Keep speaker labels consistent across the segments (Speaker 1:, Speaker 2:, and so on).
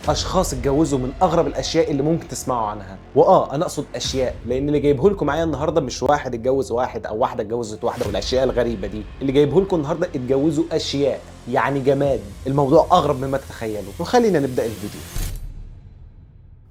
Speaker 1: اشخاص اتجوزوا من اغرب الاشياء اللي ممكن تسمعوا عنها. واه انا اقصد اشياء، لان اللي جايبه لكم معايا النهارده مش واحد اتجوز واحد او واحدة اتجوزت واحدة والاشياء الغريبة دي. اللي جايبه لكم النهارده اتجوزوا اشياء، يعني جماد. الموضوع اغرب مما تتخيلوا. وخلينا نبدا الفيديو.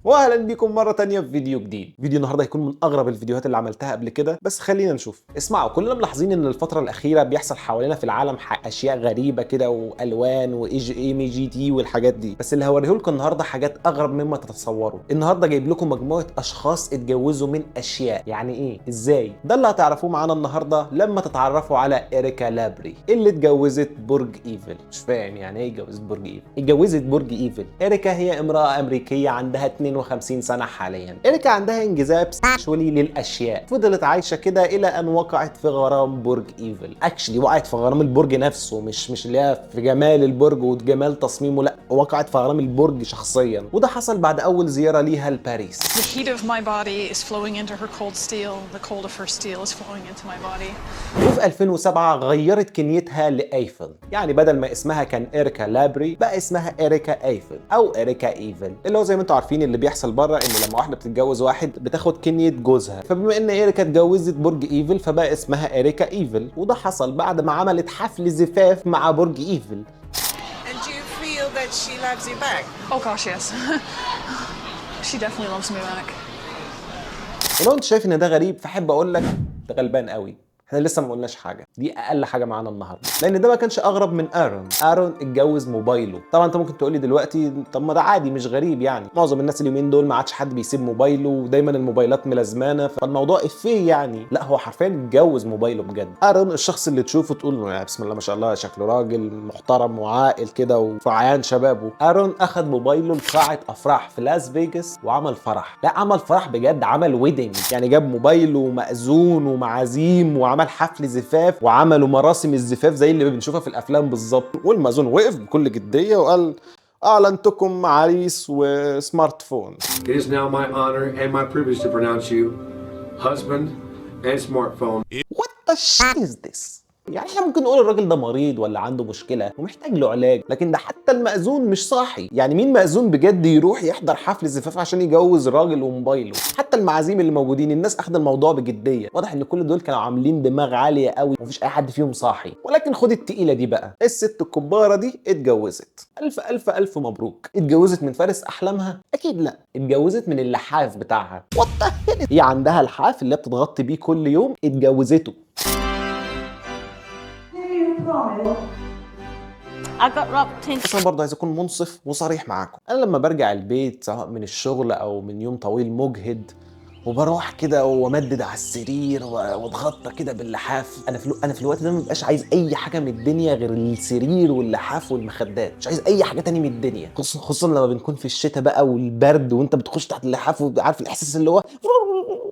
Speaker 1: واهلا بيكم مرة تانية في فيديو جديد. فيديو النهارده هيكون من اغرب الفيديوهات اللي عملتها قبل كده، بس خلينا نشوف. اسمعوا، كلنا ملاحظين ان الفترة الاخيرة بيحصل حوالينا في العالم اشياء غريبة كده والوان واي جي ام جي تي والحاجات دي، بس اللي هوريه لكم النهارده حاجات اغرب مما تتصوروا. النهارده جايب لكم مجموعة اشخاص اتجوزوا من اشياء. يعني ايه؟ ازاي؟ ده اللي هتعرفوه معانا النهارده لما تتعرفوا على اريكا لابري اللي اتجوزت برج ايفل. مش فاهم يعني ايه اتجوزت برج ايفل؟ اتجوزت برج ايفل. اريكا هي امراة امريكية عندها 52 سنة حاليا. إريكا عندها انجذاب sexually للأشياء، فضلت عايشة كده إلى أن وقعت في غرام برج إيفل. actually وقعت في غرام البرج نفسه، مش اللي هي في جمال البرج وجمال تصميمه، لا، وقعت في غرام البرج شخصيا. وده حصل بعد أول زيارة ليها لباريس.
Speaker 2: The heat of my body is flowing into her cold steel. The cold of her steel is flowing into my body.
Speaker 1: وفي 2007 غيرت كنيتها لأيفل، يعني بدل ما اسمها كان إريكا لابري بقى اسمها إريكا أيفل أو إريكا إيفل، اللي هو زي ما انتم عارفين اللي بيحصل بره ان لما واحدة بتتجوز واحد بتاخد كنيه جوزها. فبما ان إريكا اتجوزت برج ايفل فبقى اسمها إريكا ايفل. وده حصل بعد ما عملت حفل زفاف مع برج ايفل.
Speaker 3: And do you feel that she loves you back?
Speaker 2: Oh gosh, yes. She definitely loves me back.
Speaker 1: ولو انت شايف ان ده غريب فحب اقول لك ده غلبان قوي. احنا لسه ما قلناش حاجه، دي اقل حاجة معانا النهارده، لان ده ما كانش اغرب من ارون. ارون اتجوز موبايله. طبعا انت ممكن تقول لي دلوقتي طب ما ده عادي مش غريب، يعني معظم الناس اليومين دول ما عادش حد بيسيب موبايله ودايما الموبايلات ملازمانه، فالموضوع افيه يعني. لا، هو حرفيا اتجوز موبايله بجد. ارون الشخص اللي تشوفه تقول يا بسم الله ما شاء الله شكله راجل محترم وعاقل كده وفي عيان شبابه. ارون اخذ موبايله لقاعه افراح في لاس فيجاس وعمل فرح. لا، عمل فرح بجد، عمل wedding، يعني جاب موبايله ومأذون ومعازيم وعمل حفل زفاف وعملوا مراسم الزفاف زي اللي بنشوفها في الافلام بالظبط. والمأذون وقف بكل جدية وقال اعلنتكم عريس و smartphone.
Speaker 4: It is now my honor and my privilege to pronounce you husband and smartphone.
Speaker 1: What the shit is this؟ يعني احنا ممكن نقول الراجل ده مريض ولا عنده مشكلة ومحتاج له علاج، لكن ده حتى المأذون مش صاحي. يعني مين مأذون بجد يروح يحضر حفل زفاف عشان يجوز راجل وموبايله؟ حتى المعازيم اللي موجودين الناس اخذ الموضوع بجديه. واضح ان كل دول كانوا عاملين دماغ عالية قوي ومفيش اي حد فيهم صاحي. ولكن خد التقيله دي بقى، الست الكباره دي اتجوزت. الف الف الف مبروك. اتجوزت من فارس احلامها؟ اكيد لا، اتجوزت من اللحاف بتاعها. What the hell؟ هي عندها لحاف اللي بتتغطي بيه كل يوم، اتجوزته.
Speaker 5: Do you promise
Speaker 6: I got wrapped in
Speaker 1: بس انا برضه عايز اكون منصف وصريح معاكم. انا لما برجع البيت سواء من الشغل او من يوم طويل مجهد وبروح كده وامدد على السرير واتغطى كده باللحاف، انا في الوقت ده ما ببقاش عايز اي حاجة من الدنيا غير السرير واللحاف والمخدات، مش عايز اي حاجة تاني من الدنيا. خصوصا خصوصا لما بنكون في الشتاء بقى والبرد وانت بتخش تحت اللحاف وعارف الاحساس اللي هو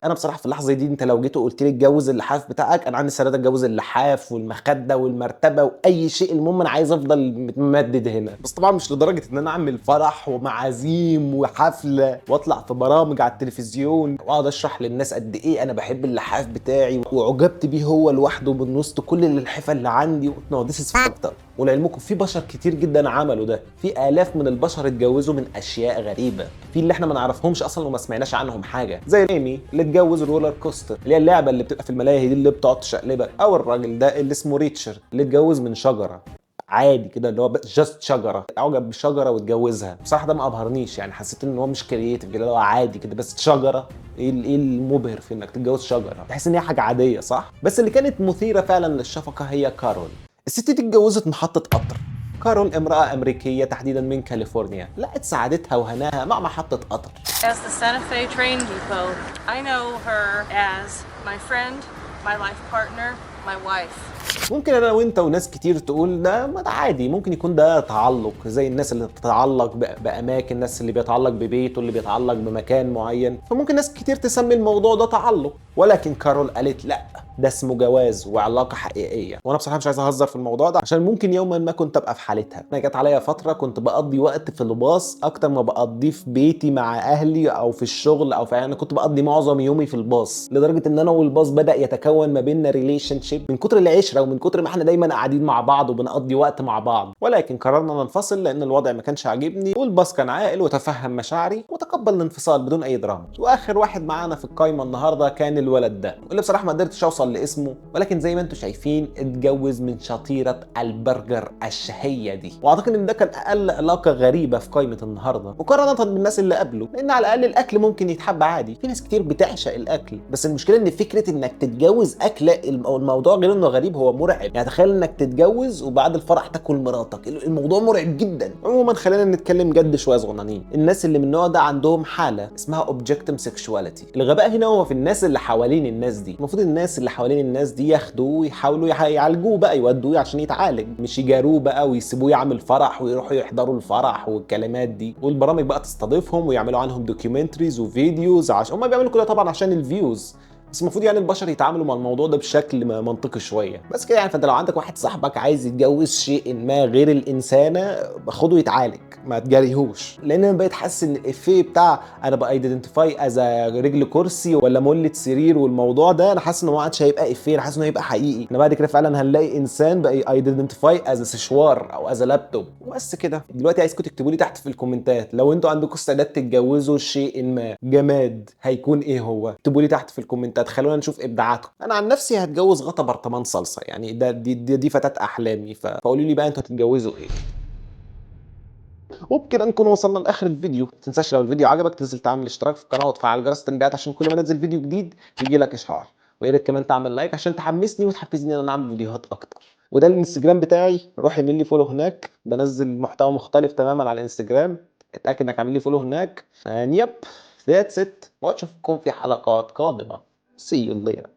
Speaker 1: انا بصراحة في اللحظة دي انت لو جيت وقلت لي اتجوز اللحاف بتاعك، انا عندي استعداد اتجوز اللحاف والمخده والمرتبة واي شيء، المهم انا عايز افضل متمدد هنا. بس طبعا مش لدرجة ان انا اعمل فرح ومعازيم وحفله واطلع في برامج على التلفزيون واقعد اشرح للناس قد ايه انا بحب اللحاف بتاعي وعجبت بيه هو لوحده من وسط كل الالحفه اللي عندي. No, this is fucked up. ولعلمكم في بشر كتير جدا عملوا ده، في الاف من البشر اتجوزوا من اشياء غريبة، في اللي احنا ما نعرفهمش اصلا وما سمعناش عنهم حاجه، زي ايمي اللي اتجوز roller coaster اللي هي اللعبة اللي بتبقى في الملاهي دي اللي بتقعد تشقلبك، او الراجل ده اللي اسمه ريتشارد اللي اتجوز من شجرة عادي كده، اللي هو just شجره، اعجب بشجرة واتجوزها. بصراحة ده ما ابهرنيش، يعني حسيت ان هو مش creative كده، اللي هو عادي كده بس شجره. ايه المبهر في انك تتجوز شجره؟ تحس ان هي حاجة عاديه، صح؟ بس اللي كانت مثيرة فعلا للشفقه هي كارول. الست دي اتجوزت محطة قطر. كارول امرأة أمريكية تحديدا من كاليفورنيا، لقت سعادتها وهناها مع محطة قطر.
Speaker 7: As the Santa Fe train depot, I know her as my friend, my life partner, my wife.
Speaker 1: ممكن انا وانت وناس كتير تقول ده ما ده عادي، ممكن يكون ده تعلق زي الناس اللي بتتعلق باماكن، الناس اللي بيتعلق ببيته، اللي بيتعلق بمكان معين، فممكن ناس كتير تسمي الموضوع ده تعلق. ولكن كارول قالت لا، ده اسمه جواز وعلاقة حقيقيه. وانا بصراحة مش عايز اهزر في الموضوع ده عشان ممكن يوما ما كنت ابقى في حالتها. انا جت عليا فترة كنت بقضي وقت في الباص اكتر ما بقضيه في بيتي مع اهلي او في الشغل او في، يعني انا كنت بقضي معظم يومي في الباص، لدرجة ان انا والباص بدا يتكون ما بيننا relationship من كتر العشرة ومن من كتر ما احنا دايما قاعدين مع بعض وبنقضي وقت مع بعض. ولكن قررنا ننفصل لان الوضع ما كانش عاجبني، والباص كان عاقل وتفهم مشاعري وتقبل الانفصال بدون اي دراما. واخر واحد معانا في القايمة النهارده كان الولد ده، واللي بصراحة ما قدرتش اوصل لاسمه، ولكن زي ما انتم شايفين اتجوز من شطيره البرجر الشهية دي. واعتقد ان ده كان اقل علاقة غريبة في قائمة النهارده مقارنة بالناس اللي قبله، لان على الاقل الاكل ممكن يتحب عادي، في ناس كتير بتعشق الاكل. بس المشكلة ان فكرة انك تتجوز اكله، الموضوع غير انه غريب هو مرعب. يعني تخيل انك تتجوز وبعد الفرح تاكل مراتك، الموضوع مرعب جدا. عموما خلينا نتكلم جد شوية صغننين. الناس اللي من النوع ده عندهم حاله اسمها objectum sexuality. الغباء هنا هو في الناس اللي حوالين الناس دي. المفروض الناس اللي حوالين الناس دي ياخدوه ويحاولوا يعالجوه بقى، يودوه عشان يتعالج، مش يجاروه بقى ويسيبوه يعمل فرح ويروحوا يحضروا الفرح والكلمات دي، والبرامج بقى تستضيفهم ويعملوا عنهم documentaries و videos، عشان هم بيعملوا كده طبعا عشان ال views. بس المفروض يعني البشر يتعاملوا مع الموضوع ده بشكل منطقي شوية بس كده يعني. فانت لو عندك واحد صاحبك عايز يتجوز شيء ما غير الانسانة، خده يتعالج، ما تجاريهوش. لان انا بقيت حاسس ان الافيه بتاع انا ب identify as رجل كرسي ولا ملة سرير والموضوع ده، انا حاسس انه ما عادش هيبقى افيه، انا حاسس انه هيبقى حقيقي. انا بعد كده فعلا هنلاقي انسان بقى identify as سشوار او as laptop وبس كده. دلوقتي عايزكم تكتبوا لي تحت في الكومنتات لو انتوا عندكم استعداد تتجوزوا شيء ما جماد، هيكون ايه هو؟ اكتبوا لي تحت في الكومنتات، خلونا نشوف ابداعاتكم. انا عن نفسي هتجوز غطا برطمان صلصه، يعني ده دي, دي, دي فتاة احلامي. فقولوا لي بقى انتوا هتتجوزوا ايه. وبكده نكون وصلنا لاخر الفيديو. ما تنساش لو الفيديو عجبك تنزل تعمل اشتراك في القناة وتفعل جرس التنبيهات عشان كل ما انزل فيديو جديد يجي لك اشعار، ويا ريت كمان تعمل like عشان تحمسني وتحفزني ان انا اعمل فيديوهات اكتر. وده الانستجرام بتاعي، روح اعمل لي follow هناك، بنزل محتوى مختلف تماما على الانستجرام، اتاكد انك عامل لي follow هناك. And yep, that's it. واشوفكم في حلقات قادمة. See you later.